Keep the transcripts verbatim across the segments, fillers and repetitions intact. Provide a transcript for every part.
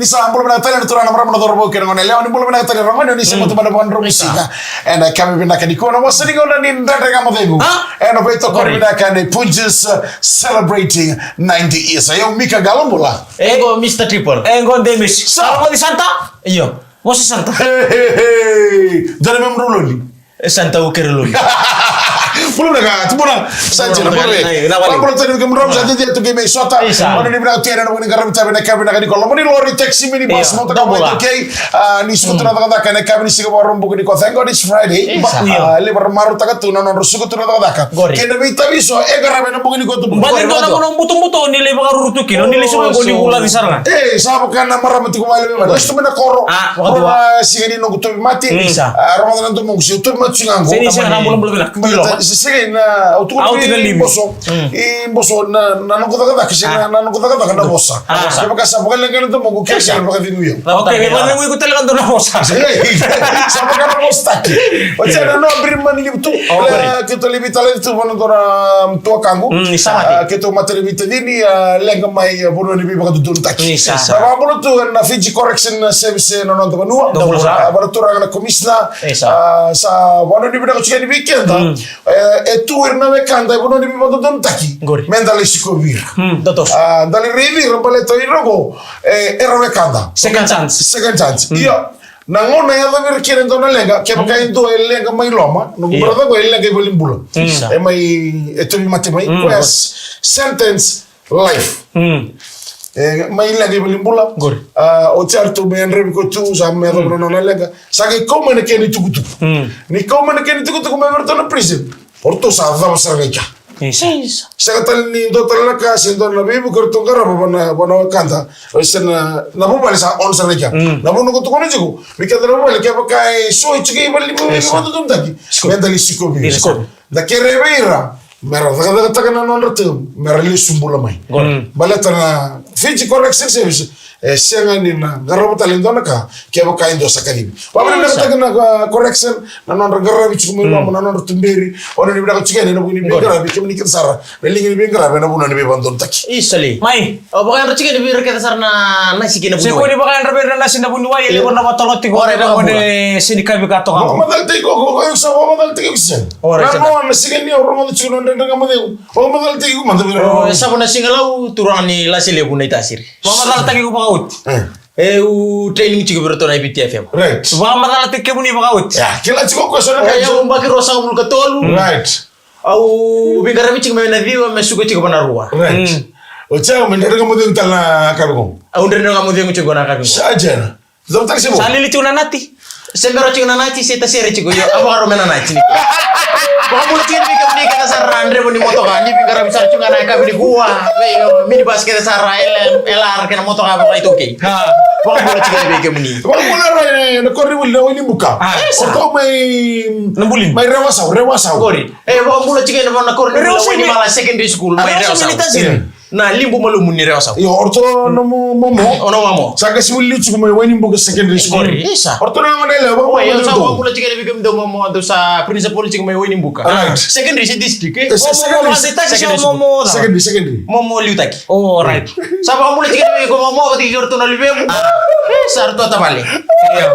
Ni sa bula vinaka tale na turaga, na marama, na cauravou kei na gone yalewa, ni bula vinaka tale na gone ni sa bula vinaka tale na gone. Ena yakavi vinaka nikua, na vosa ni gauna ni Dredre Ga Mo Cegu. Ena veitokoni vinaka nei Punjas, uh, celebrating ninety years. Io, Mika Galo, bula. Ego, Mister Triple. Ego, Demis. Sa. Sa, Santa? Io. Vosa Santa. Hey, hey, hey. Dana mem rololi. E Santa u kere loli. Bula vinaka, tubuna. Sa jina, bula vinaka. Bula vinaka, tani ke mudra, sa jina tu ke me sota. Isa. Mana ni vinaka tiara na wani garam tabe na kabe na kani ko. Lomani lori, taxi, minibus, motoka, motoka. Ah, ni suku tu na cakacaka na kabe ni siga Vakaraubuka ni ko. Thank God it's Friday. Isa. Ah, levu era marautaka tu na nodra suku tu na cakacaka. Kena veitavi so e qaravi na bogi ni ko tu. Bale dua na gauna butobuto ni lai vakaruru tu kina, ni lai suka ko ni vula ni sara ga. E, sa vaka na marama tiko vale me vale. Sa tu mai na koro. Ah, vakadua. Siga ni noqu tauvimate. Isa. Ah, rogoca na domoqu, se tauvimate tiko ga qo. Se ni sega na bulabula vinaka. Sega na, au tukuna ni boso. I boso na, na noqu cakacaka, sega na, na noqu cakacaka na vosa. Kevaka sa vakaleqa na domoqu, ke sa vakacegu io. Okay, me vakacegu iko tale ka dua na vosa. Sa vaka na vosataki. Oti na noa biri mani livu tu. Keitou lai veitalevi tu vua na dua na tuakaqu. Keitou matalevi tacini, a, leqa mai, a, vanua ni veivakadodonutaki. Sa vakabula tu ena Fiji Correction Service na noda vanua. Vakabula turaga na komisina. A, sa vanua ni vinaka tiko yani vei keda. E, e tu ira na wekada e vanua ni veivakadodonutaki. Meda lai sikovi ira. A, da lai raici ira baleta ira qo, e, era wekada. Second chance. Second chance. Ia. Na gauna e yacovi ira kina e dua na leqa, kevaka e dua e leqa mai loma, noqu brother qo e leqa i valenibula. E mai, e tauvimate mai, koya sentence life. E mai leqa i valenibula. A, oti ya ratou mai yadravi koya tu, sa mai yacovi na nona leqa. Sa qai kau mai na kena itukutuku. Ni kau mai na kena itukutuku mai vei ratou na prison. O ratou sa cava sara ga i kea. Sega tale ni dua tale na ka se dua na veivuke ratou qarava vua na, vua na wekada. Se na, na vuvale sa on sara ga i kea. Na vuna ko tukuna tiko, vei keda na vuvale, kevaka e so e tiko i vale ni vuvale ni vakadodonutaki, meda lai sikovi ira. Da kere vei ira mera cakacakataka na nodra term, mera lesu bula mai. Baleta na Fiji Correction Service, e sega ni na qarava tale e dua na ka kevaka e dua sa kacivi. Vakavinavinakataka na, a, correction, na nodra qaravi tiko mai loma, na nodra tuberi. Au ni vinaka tiko yani ena vuku ni veiqaravi, kemuni kece sara na liga ni veiqaravi ena vanua ni veivakadodonutaki. Isa li. Mai, au vakayadra tiko yani vei ira kece sara na nasi kei na vuniwai. Se ko ni vakayadra vei ira na nasi na vuniwai, e levu na vakatotolo tiko. Ora, ena gone se ni kavi ka toka. Vakamacalataki iko, ko, ko, sa vakamacalataki iko se. Ora, na siga ni au rogoca tiko na Dredre Ga Mo Cegu. Vakamacalataki iko mada vei ira. O, e sava na siga Lau, turaga ni Lase Levu na iTasiri. Vakamacalataki iko vakaoti. E, au training tiko vei iratou na I P T F M. Right. Vakamacalataki kemuni vakaoti. Ya, kila tiko ko sa na ka. O yau baki ruasagavulu ka tolu. Right. Au veiqaravi tiko mai na ciwa me suka tiko va na rua. Right. Oti ya, me Dredre Ga Mo Cegu tale na kavi qo. Au Dredre Ga Mo Cegu tiko na kavi qo. Sa jena. Sa lili tiko na nati. Se bera tiko na nati, se tasere tiko, io, a vakaro me na nati ni. Vakabula tiko ni vei kemuni kece sara na draiva ni motoka, ni veiqaravi sara tiko ga na yakavi nikua, vei, io, minibus kece sara, L M, L R kei na motoka vakaiTaukei. Vakabula tiko ni vei kemuni. Vakabula na, na koronivuli na Wainibuka. O ratou mai, mai Rewasau, Rewasau. Qori. E, vakabula tiko na koronivuli na Wainimala Secondary School, mai Rewasau. Na libu malumu ni Rewasau. Io, o ratou na mo-, momo. O na momo. Sa qai sivuli tiko mai Wainibuka Secondary School. Isa. O ratou na gone yalewa, o ratou. Sa vakabula tiko vei kemudou momo, dou sa principal tiko mai Wainibuka. Right. Secondary se district, e? Secondary. Secondary, secondary. Momo liutaki. Oh, right. Sa vakabula tiko vei iko momo, vata kei ratou na luvemu. Sa ratou tavale. Io.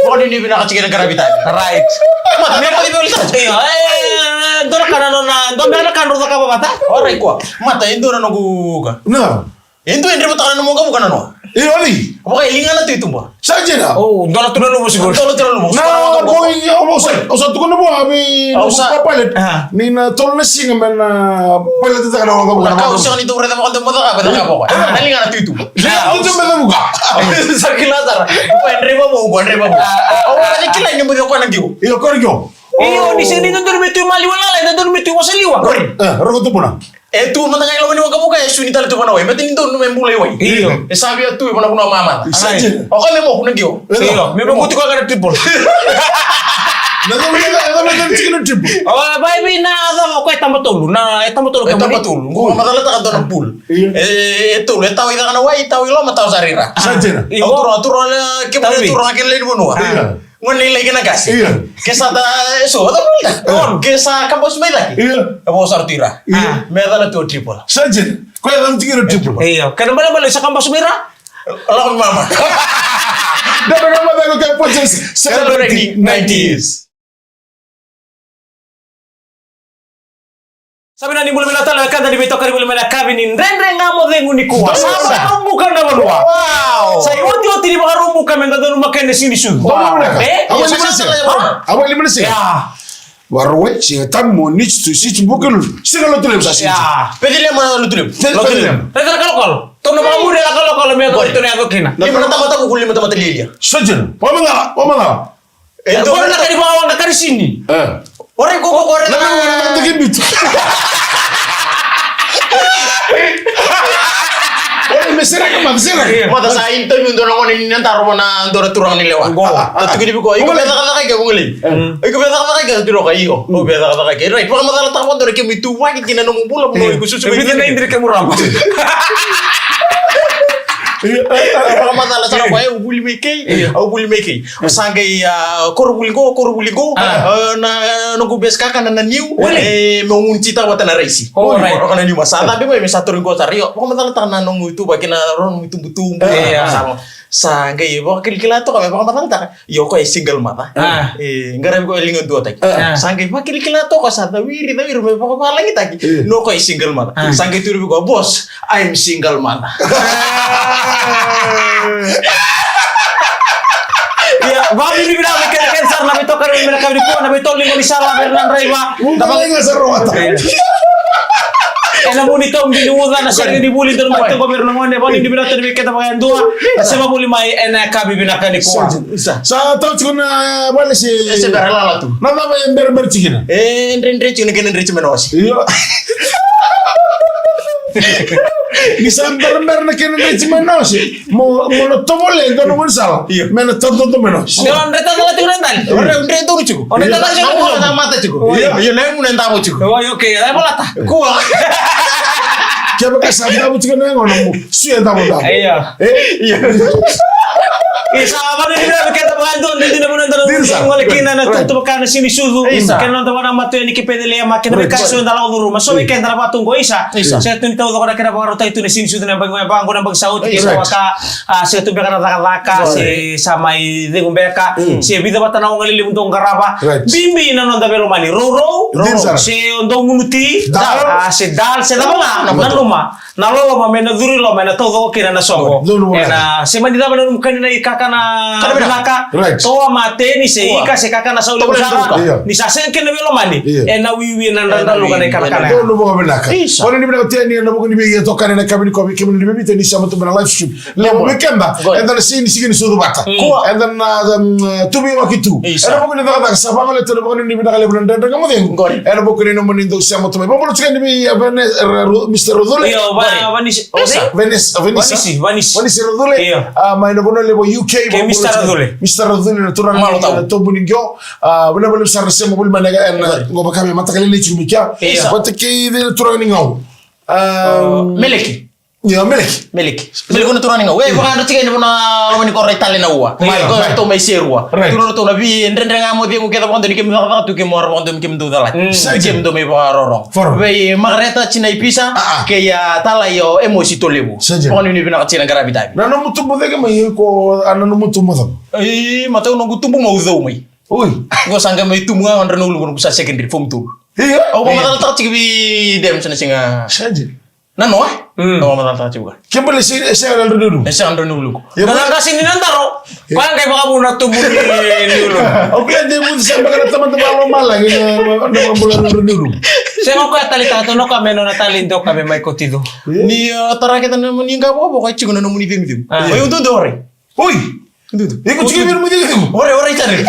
Vakanuinui vinaka tiko na qaravi tani. Right. Mata, me mata vei iko. Io, e, dua na ka na nona, dua na ka na nona cakava vata. Ora i koya. Mata, e dua na noqu ka. Na. E dua e drevotaka na nomu waqavuka na noa. E, o cei? Vaka e ligana tu i tuba. Sa jina. O, dua na tu na luvusi qori. Dua na tu na luvusi. Na, o, o, o, sa, o sa tukuna vua vei, au sa, pilot. Ni na tolu na siga me na pilot taka na waqavuka na noa. Kau sega ni dau raica vaka dau mo cakava, cakava vaka. Na ligana tu i tuba. Ligana tu i tuba, cakava vaka. Sa kila sara. Ko e dreva mo, ko e dreva mo. O, o, o, kila ni mo cakava na qio. Io, ko na qio. Io, ni sega ni dodonu me tu i maliwa lala, e dodonu me tu i wasaliwa. Qori. E, rogo tubuna. E tu mada ga i loma ni waqavuka, e suni tale tu vana wai. Mete ni donu me bula i wai. Io. E sa via tu i vana vanua mamaca. Sa jina. O koya me moku na qio. Io, me moku tiko ga na triple. Na cava, na cava, na cava tiko na triple. O, vai vei na cava o koya e taba tolu. Na, e taba tolu. E taba tolu. Qo macalataka dua na pool. Io. E, e tolu, e tau i caka na wai, tau i loma, tau sara i ra. Sa jina. Io. Au turaga, turaga, ke tau i turaga, ke lei ni vanua. Io. Gone lailai kei na qase. Io. Ke sa ta, e so, ta multa. Io. Ke sa kabasu mai cake. Io. E vo sara tu i ra. Io. Me cala tu o triple. Sa jina. Ko e cala tu i ra triple. Io. Kena balebale sa kabasu mai ra. Lako mama. Dada na mama ko kai poches celebrating ninety years. Sa vinaka ni bula vinaka tale na wekada ni veitokoni voli mai na yakavi ni Dredre Ga Mo Cegu nikua. Sa vakarau buka na vanua. Wow. Sa iotioti ni vakarau buka me da donumaka na siga ni sucu. Wow. E? Au lima na siga. Au lima na siga. Varua, Siga Tabu, Moniti, Tusiti, Vukelulu. Siga Lotulevu sa siga. Peceliema, Lotulevu. Peceliema. Raica na kalokalo. Tou na vakamuri na kalokalo me yacova, tou na yaco kina. Lima na tamata vuku, lima tamata lialia. Sa dina. Vakamacala, vakamacala. E dua na ka ni vakawaqa karisini. E. Ora i koko, ora na, na, na, na, na, na, na, ora me sereka, ma sereka. Mata sa interview dua na gone ni na daro na dua na turaga ni lewa. Go. Ta tukuni vei koya, iko via cakacaka i ke, Vukelei? Mm. Iko via cakacaka i ke? Tukuna o koya, io. Au via cakacaka i ke. Right, vakamacalataka vakadua na kemu ituvaki kei na nomu bula, mo iko susu. E vica na idri kemu raba? Vakamacala sara o koya, au vuli mai kei, au vuli mai kei. Sa qai, a, koronivuli qo, koronivuli qo, a, na, noqu best kakana na niu, e, meu gunu titaka vata na raisi. Alright. Roka na niu, ma sa cabe mai, me sa tauri qo sara, io, vakamacalataka na nomu ituvaki, na nomu itubutubu, e, sa, sa qai vakilakila toka, me vakamacalataka. Io, o koya e single mother. A. E, qaravi koya liga duataki. A. Sa qai vakilakila toka, sa cawiri, cawiri, me vakavalagitaki. E. No, o koya e single mother. A. Sa qai tukuna vei koya, boss, I'm single mother. Ia, vakavinavinaka vei keda, keda sara na veitokoni mai na yakavi nikua, na veitolo ni gaunisala vei ira na draiva. Ena vuku ni tau bini uca, na sere ni vuli, donu mai tiko vei ira na gone, vakavinavinaka vei keda vakayadua. Na sema voli mai ena yakavi vinaka nikua. Sa tau tiko na vale se. E se bera lala tu. Na cava e berabera tiko kina? E dredre tiko na kena dreti mai na ose. Io. Ni sa berabera na kena dreti mai na ose. Mo, mo na tovolea e dua na gaunisala. Io. Me na tadodo mai na ose. Io, dredre tadodo tiko na dali. Io. Dredre tadodo tiko. Io. Dredre tadodo tiko. Io. Io, na imu na davo tiko. Io, okay, e volata. Kua. Kevaka sa davo tiko na yagona mo. Sui e davo davo. Io. E? Io. Isa, vakanuinui vinaka vei keda vakayadua, dina, dina, dina, dina, gole kina na tutu vaka na siga ni sucu. Isa. Kei na noda vakanamata yani ki Peceliema, kei na veika eso eda lako curuma. So vei keda na vatu qo, isa. Isa. Se tu ni taucoko na kena vakarautaki tu na siga ni sucu na yabaki, yabaki, yabaki sa oti, isa, kei na vaka, a, se tu beka na cakacaka, se sa mai cegu beka, se vica vata na oga lelevu dau qarava. Right. Bibi na noda veilomani. Rourou, rourou. Se o dau gunu ti, dal, a, se dal, se cava ga, nanuma. Na loloma me na curu i loma, ena taucoko kina na soqo. Ena, se mani cava na nomu kani na ikakana vinaka. Right. Toa, ma teni, se ika, se kakana sa levu sara. Io. Ni sa sega kina veilomani. Io. Ena wiwi, ena dradraluka na ikanakana. Io, na vinaka. Isa. Kua ni vinaka teni, ena vuku ni vei, e toka na yakavi nikua vei kemuni na vei, teni sa matu mai na live stream. Levu vei keda, eda na sega ni, sega ni sucu vata. Kua. Eda na, um, tu veiwaki tu. Isa. Ena vuku ni cakacaka sa vagoleta, ena vuku ni vinaka levu na Dredre Ga Mo Cegu. Ena vuku ni nomuni dau sema tu mai. Vakabula tiko yani vei, a, Vene-, ra-, Ru-, Mister Racule. Io, Va-, Vanisi. Vanisi, Vanisi. Vanisi, Vanisi. Vanisi Racule. Io. A, mai na vanua levu U K, kei Mister Racule. Mister Racule, na turaga ni Tobu ni Qio. A, vinaka vakalevu sara na sema voli mai na, ena, qo vaka me mataka lailai tiko mai kea. Io. Vata kei na turaga ni Gau. A, Meleki. Io, Meleki. Meleki. Meleki na turaga ni Gau. E, vakayadrati kei na vanua loma ni koro i Tale na Ua. Mai, ko mai. Ratou mai Serua. Right. Tukuna ratou na vei Dredre Ga Mo Cegu kece vakadua ni keimami cakacaka tu, keimami ra vakadua me keimami dau calati. Mm. Sa dina. Keimami dau mai vakarorogo. Foro. Vei Makareta, tina i Pisa, a, a, kei a talai o Emosi Tolevu. Sa dina. Vakanuinui vinaka tiko na qaravi tavi. Na nomu tubu cake mai, ko, a, na nomu tubu cake. Ei, matau noqu tubu mai Ucau mai. Oi. Qo sa qai mai tubu ga, Drauniuluvu, noqu sa secondary, form two. Io. Au vakamacalataka tiko vei Dem sa na siga. Sa dina. Na noa? Mm. Na vakamacalataka tiko ga. Ke bale se, e sega na Drauniuluvu. E sega na Drauniuluvu. Io. Na qase ni Nadaro. Io. Koya qai vakavuna tubu ni, ni Uluvu. Au kila de mutu sa beka na tamata vakalomalagi na, na vakabula na Drauniuluvu. Sega, o koya taleitaka tu, na ka me nona tale, dua ka me mai kotico. Io. Ni, uh, tara kece na nomuni qavokavoka, e tiko na nomuni cegucegu. A. Oi, u dodore. Oi! Dudu. Iko tiko vei nomuni cegucegu? Ore, ore, i tale.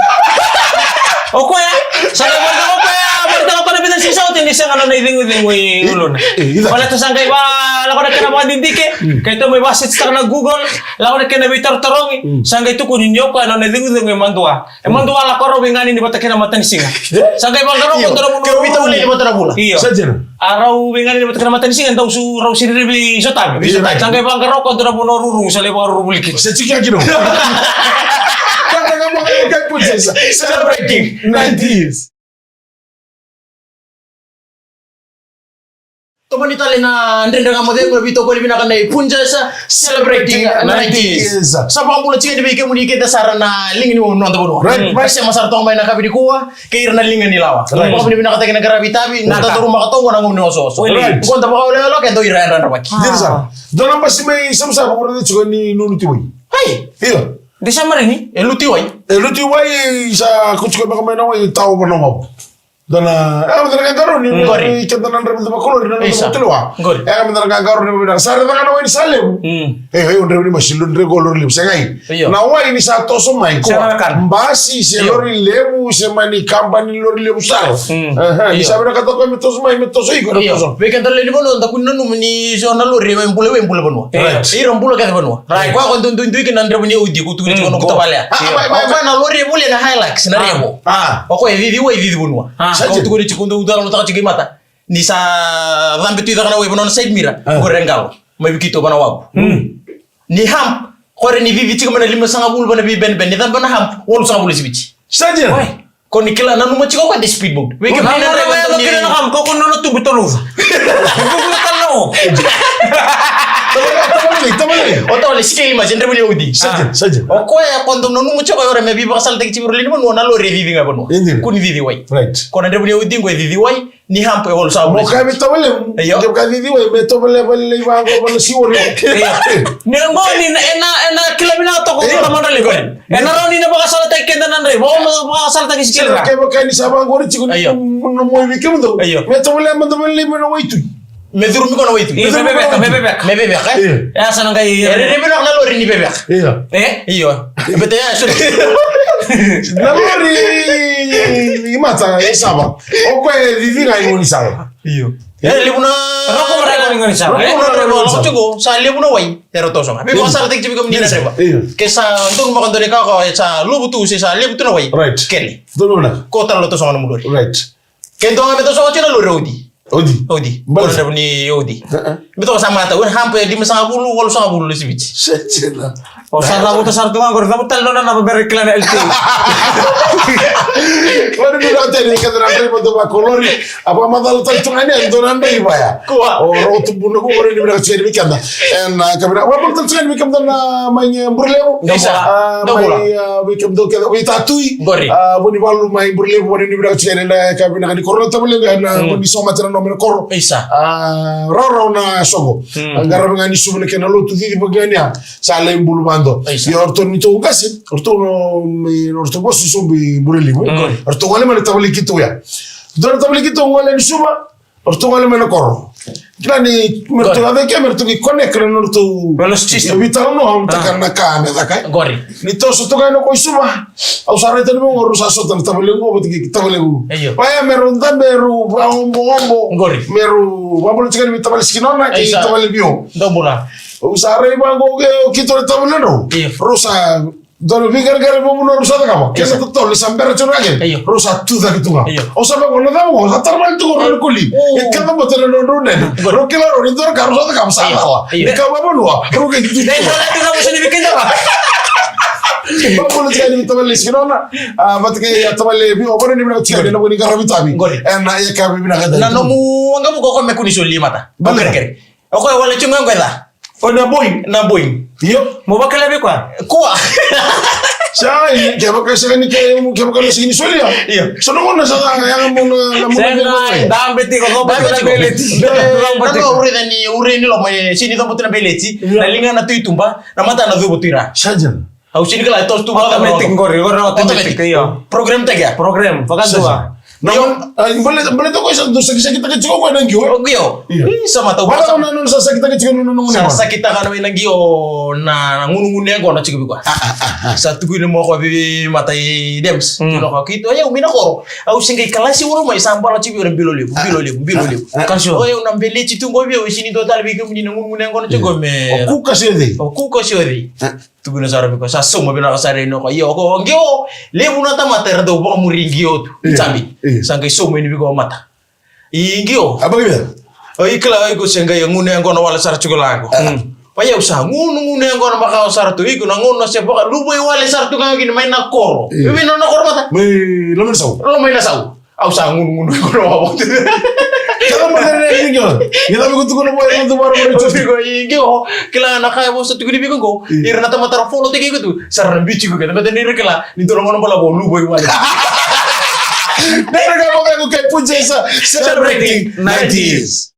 O koya, sa qai volitaka o koya, volitaka o koya na vica na siga sa oti ni sega nona icegucegu i uluna. E, e, io. Baleta sa qai va, lako na kena vakadidike, mm, keitou mai vasearch-taka na Google, lako na kena veitarotarogi, mm, sa qai tukuni ni o koya nona icegucegu e Madua. E Madua, lako rau veiganeni vata kei na matanisiga. E? Sa qai vaqara o koya, io, dua na vanua rau veiganeni vata na vula. Io. Sa dina. A rau veiganeni vata kei na matanisiga, dau su, rau siriri veisotavi. Veisotavi. Sa qai vaqara o koya dua na vanua ruru, sa lai vakaruru voli kina. Sa tiko ya kina. Kata ga mo qai put sa. Celebrating ninety years. Tomani tale na Dredre Ga Mo Cegu, na veitokoni vinaka nei Punjas, celebrating nineties. Sa vakabula tiko ni vei kemuni kece sara na liga ni noda vanua. Right, right. Sa sema sara toka mai na kavi ni kua kei ira na liga ni lawa. Right. Vakavinavinakataki na qaravi tavi, na tataruma ka toqo na gauna ni osooso. Right. Qo da vakaolelo ke dou ira yadrayadravaki. Dina sara. Dua na basi mai Savusavu, ura tiko ni Nunu Tiwai. Hai. Io. Di sa marini? E Lu Tiwai. E Lu Tiwai, sa kuciko beka mai na wai, tau vana wavu. Dua na, e, mada na qaqarauni, mm, qori. Keda na draiva vakolori, na, isa, na tulewa. Qori. E, mada na qaqarauni, mada na, sa raica ga na wai ni sa levu. Mm. E, e, o draiva ni masi, lo draiva ko lori levu, se qai. Io. Na wai ni sa toso mai, sa ko na kana. Basi, se, io, lori levu, se mani kabani lori levu sara. Mm. Aha, ni, io, sa vinakata ko me toso mai, me toso iko, na, io, toso. Vei keda lewe ni vanua, da kua ni nanuma ni so na lori, e bula, e bula vanua. Right. Ira bula kece vanua. Right. Koya ko dodonu, dodonu kina na draiva ni Audi, ko tukuni tiko na kuta valea. Ah, mai, mai, mai. Koya na lori e volia na Hilux, na Revo. Ah. O koya e cici wai, cici vanua. Ah. Sa dina. Ko tukuni tiko, dou cala lotaka tiko i mata. Ni sa cabe tu i caka na wai vanua na side mirror. Ah. Qori e qalo. Mai vei keitou vana wavu. Mm. Ni hump. Qori ni cici tiko mai na limasagavulu vana veibenibeni. Ni cabe na hump, walusagavulu e siviti. Sa dina. Wai. Ko ni kila nanuma tiko ko de speed mode. Vei kemuni na draiva ni, kila na kam, ko ko nona tubu toluva. Tubu toluva. Tavale, tavale, tavale. O tavale, sikeli ma, se draiva ni Audi. Sa dina, sa dina. O koya ko dou nanuma tiko, o ira me veivakasalataki tiko, ira lewe ni vanua, na lori e cici ga vanua. Ko ni cici wai. Right. Ko na draiva ni Audi ko e cici wai, ni hump e walusagavulu. Mo kaya me tavale. Io. Ke ka cici wai, me tavale, tavale, vaqo, vale, siwori. Io. Ni qo ni, ena, ena kila vinaka toka, io, na madra levu. E na rawa ni na vakasalataki keda na draiva, o na vakasalataki sikeli ga. Kevaka ni sa vaqori tiko ni, io, na moi vei kemudou. Io. Me tavale mada, tavale mai na waitui. Me curumi ko na waitui. Io, me veveka, me veveka. Me veveka, e? Io. E a sa na qai, e rere vinaka na lori ni veveka. Io. E? Io. E bete ya, sorry. Na lori i mata, i sava. O koya e cici ga i gaunisala. Io. E levu na, roko mara e gaunisala. Roko mara e gaunisala. Sa levu na wai. Era toso ga. Veivakasalataki tiko vei kemuni na draiva. Io. Ke sa donu maka donu ka ko sa levu tu, se sa levu tu na wai. Right. Kele. Donu na. Ko talo toso ga na lori. Right. Ke donu ga me toso ga na lori Audi. Audi. Audi. Bale. Ko na draiva ni Audi. Uh-uh. Me toso sa mata, ura hump e limasagavulu, walusagavulu le siviti. Setsena. O sa cavuta sara tu ga qori, cavuta tale nona na vabera kila na L T. Ora ni na teni keda na draiva dou vakolori. A vakamacala tale tu ga ni a dua na draiva ya. Kua. O rau tu buna ko ora ni vinaka tiko yani vei keda. Ena, a, ka vinaka. Vakabula tale tiko yani vei keda na mai, e, Burelevu. Isa. A, mai, a, vei keda keda, vei Tatui. Qori. A, Vunivalu mai Burelevu, ora ni vinaka tiko yani na ka vinaka ni koro na tavale ga na, mm, ni somate na nome na koro. Isa. A, rawarawa na soqo. Mm. A, qaravi ga ni suva na kena lotu cici vaka ga ni a. Sa lai bulu vado. Isa. Ia o ratou ni tou qase, o ratou no, me, o ratou vosu sobu i Burelevu. Mm. O ratou gole mai na tavale keitou ya. Dua na tavale keitou gole ni suva, o ratou gole mai na koro. Kila ni, me ratou, qori, a veke, me ratou ki connect na nodratou, velocity system, veitalanoa, ah, taka na ka me caka. Qori. Ni toso toka na ko i suva. Au sa raica ni mo qori sa sota na tavale qo, vata kei tavale qo. Io. Oya me rau dabe, rau vaobobo. Qori. Me rau vabula tiko ni tavale Sikinona, kei, isa, tavale Vio. Dou bula. Au sa rai vaqo ke o keitou na tavale drau. Io. Rau sa donu veiqaraqara vou na rau sa cakava. Kena, isa, totolo ni sa bera tiko na kena. Io. Rau sa tu cake tu ga. Io. Au sa vaqo na cava qo, sa tara mai tu qo na koli. O. E kena bota na nodrau nene. Qori. Rau kila rau ni dua na ka rau sa cakava sa, io, cala. Io. Ni ka vavanua, rau qai tu. Dai, dai, dai, dai, dai, dai. Vabula tiko yani vei tavale Sikinona. A, vata kei, a, tavale Vio, vabula ni vinaka tiko yani na vuni qaravi tavi. Qori. Ena, ia ka vinaka tale. Na nomu waqavuka o koya me kua ni soli mata. Baleta. Kerekere. O koya wale tiko ga qo e ca. O na boi. Na boi. Io. Mo vakila vei koya. Kua. Sa i, kevaka sega ni ke, kevaka na sega ni solia. Io. Sa na gauna sa ca, ya mo na, na mo na. Sega, dabe tiko, dabe tiko. Dabe tiko. Dabe tiko. Na ure ni, ure ni loma, e, sega ni cobo tu na beleti. Io. Na liga na tu i tuba, na mata na cuva tu i ra. Sa dina. Au sega ni kila e toso tu vaka automatic qori, qori automatic, io. Program taki ya. Program, vakadua. Na, io. A, baleta, baleta ko sa dau sakisakitaka tiko ko na qio. O qio. Io. Ih, sa matau. Vaka sa na, na sa sakitaka tiko na, na, na, sa sakitaka na, na qio na, na gunugunu yaqona tiko vei koya. Ah, ah, ah, ah. Sa tukuni mai o koya vei, vei mata i Dems. Mm. Tukuna o koya, keitou, o yau mai na koro. Au se qai kalasi uro mai, sa bala tiko vei au na bilo levu, bilo levu, bilo levu. Ah, ah. Kalasi uro. O yau na beleti tu qo vei au, e sega ni dua tale vei kemuni na gunugunu yaqona tiko me. O ku kasi o cei? O ku kasi o cei? Ah. Tukuna sara vei koya, sa sauma vinaka sara yani o koya. Io, o koya, o qio, levu na tamata era dau vakamuri qio tu. Io, jambi. Io. Sa qai sauma yani vei koya o mata. I qio. A baki vei? O i kila, o iko se qai gunu yaqona wale sara tiko lako. Ah. Mm. Pa i au sa gunu, gunu yaqona makawa sara tu. Iko na gauna se vakaluvai wale sara tu ga kina mai na koro. Io. Vei na nona koro mata? Mai Lomainasau. Lomainasau. Au sa gunugunu iko na wawa. Kila mo dere ni qo. Ni dame ko tukuna mo e tu mara mo tu. Iko i qo. Kila na ka e vosa tukuni viko qo. Ira na tamata ra follow tiko iko tu. Sa ra biuti iko keda mete ni ra kila ni dua na gauna balavu luvu i wale. Dere ga mo veko kai Punjesa celebrating ninety years.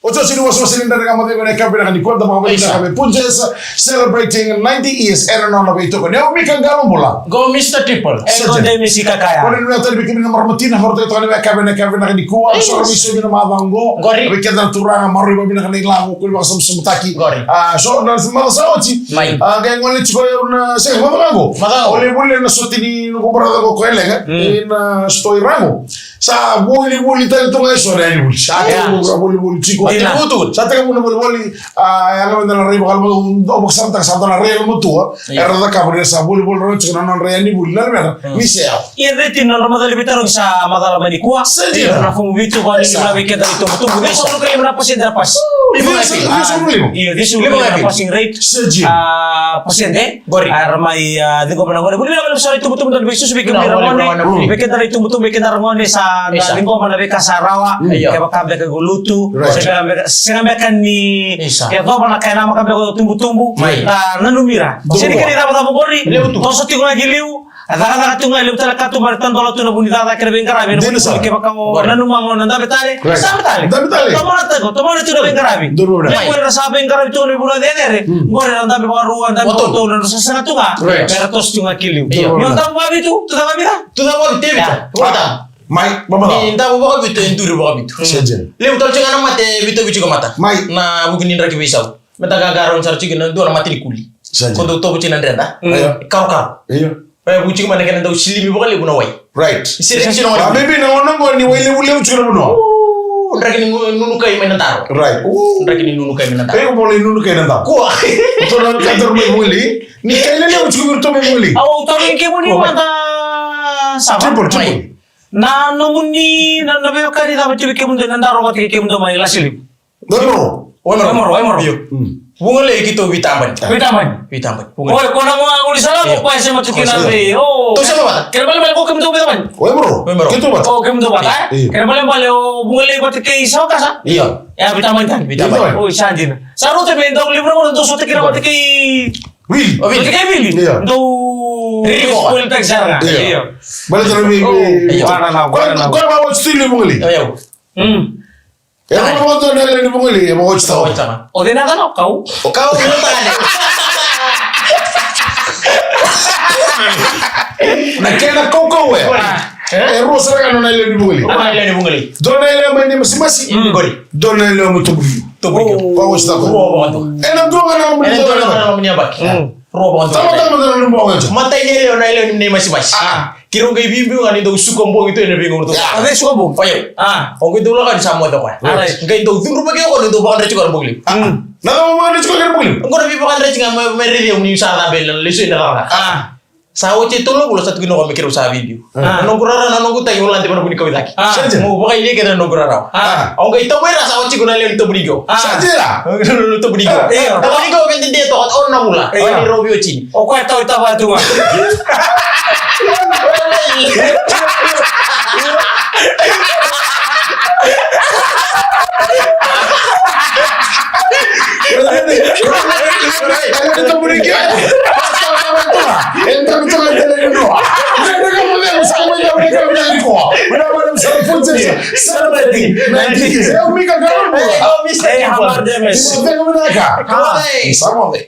O Josi ni wasewase ni dare ga mo veko na kapi na kani kwata mo veko na kapi Punjesa celebrating ninety years era nona veitoko. Neo Mika Galo Bula. Go Mister Triple. E go Demis Ikakaya. Kone ni wea tani viki ni na maramatina, maramatina tani vea kapi na kapi na kani kua. Sora mi somi na mavango. Gori. Vei keda na turaga, maroi vavina kani lago, kuli vakasamusamutaki. Gori. Ah, so na maca sa oti. Mai. Ah, ga ngole tiko e una, se, mavango. Mavango. Ole bule na soti ni nuko brother ko koelega. Ina stoi rango. Sa volivoli tale tu ga e so na yanivuli. Sa tiko ga volivoli tiko. Sa tiko ga volivoli. A, ya na meda na rai vakalawa, au vakasataka sa dua na rai yalomatua. Era cakava ni sa volivoli rau tiko na nodra yanivuli. Na mera, ni se yawa. Ia reti na nodra macala veitarogi sa macala mai nikua. Sa dina. Na fomu vitu, va ni na vei keda ni tomotomo. Ni sa luka lima na pasede na pasi. Io, sa luka lima. Io, ni sa luka lima na pasi rate. Sa dina. A, pasede. Qori. A, ra mai, a, ciqoma na gone. Vuli vei na gone sa itubutubu na veisusu vei kemuni ra gone. Vei keda na itubutubu, vei keda ra gone sa na ciqoma na veika sa rawa. Kevaka beka qo lutu, se beka, beka, sega beka ni yacova na ka e namaka beka o tubutubu. Na nanumi ira. Sega ni kena icavacava qori. Toso tiko ga ki liu. A cakacaka tu ga e levu tale ka tu mai ra tadola tu na vu ni cakacaka kei na veiqaravi. Ena vuli kevaka o nanuma mo na dabe tale. Dabe tale. Tomana tiko, tomana tiko na veiqaravi. Levu era sa veiqaravi tu na vula cecere. Qori era dabe vakarua, dabe totou, na nodra sasaga tu ga. Era toso tu ga ki liu. Ni o dabe vakavitu, tu dabe vakavitu. Tu dabe vakavitu, Tevita. Vata. Mai, mama. Ni dabe vakavitu, e duri vakavitu. Levu tale tu ga na mate, vitu vitu ga mata. Mai. Na vuku ni draki veisau. Meta qaqarauni sara tiko na dua na mate ni kuli. Ko dau tovo tiko na dreda. Karokaro. Io. E vuku tiko mai na kena dau silimi vakalevu na wai. Right. Sili tiko na wai. Maybe na ono qo ni wai levulevu tiko na vanua. Draki ni nu-, nunukai mai na daro. Right. Draki ni nunukai mai na daro. Iko mo lai nunukai na daro. Kua. Ko na ka daro mai vuli. Ni kai levu tiko mai vuli. Au taro ni kemuni mada. Triple, triple. Na nomuni, na, na veiwekani cava tiko kemudou na daro vata kei kemudou mai Lasilivu. Waimaro. Waimaro. Waimaro, Waimaro. Io. Vugalei keitou veitabani. Veitabani. Veitabani. Oi, ko na gua guli sala ko pa sema tu kina vei. O. Tou sema vata. Kena balebale ko kemudou veitabani. Waimaro. Waimaro. Keitou vata. O kemudou vata. Kena balebale o Vugalei vata kei Sawakasa. Io. E a veitabani tani. Veitabani. O sa dina. Sa rauta me dau livra mo dou sota kina vata kei Wili. Vata kei Wili. Io. Dou riko. Spoil taki sara ga. Io. Baleta na vei. Io. Ko na, ko na, ko na watch tu ni Vugalei. Io. Mm. E, ko na watch na lewe ni Vugalei, e watch tu. O cei na cana o kau? O kau, o cei na cana? Na kena kaukauwa e. E rua sara ga na lewe ni Vugalei. Na lewe ni Vugalei. Dua na lewe mai Naimasimasi. Mm. Qori. Dua na lewe mai Tobu. Tobu. Ko watch tu. Rua vakadua. E na dua ga na lewe mai Tobu. E na dua ga na lewe mai Naimasimasi. Mm. Rua vakadua. Tama, tama, tama, tama, tama. Matai ni lewe na lewe ni Naimasimasi. Ah. Keirau qai biubiu ga ni dau suka bogi tu ena veigauna tu. A, qai suka bogi. Koya. A. O qai dau lako yani sa moce koya. Alright. Qai dau cudruvaki koya ni dau vakadreti koya na bogi levu. Mm. Na cava vakadreti koya na bogi levu? Qo na veivakadreti ga me, me raici au ni sa cabe na lesu ena cakacaka. A. Sa oti e tolu na vula sa tukuni koya me keirau sa veibiu. A. Na noqu rara, na noqu tai, au lade vei na vuni kau i cake. A. Mo vakayalia kece na noqu rarawa. A. Au qai tau mai ra sa oti ko na lewe ni Tobu ni Qio. A. Sa dina. Tobu ni Qio. Io. Tobu ni Qio, vei dede toka, ono na vula. Io. Ni rau vei otini. O koya tau i tava tu ga. Celebrating ninety years. Hey, how about them? Hey, how about them?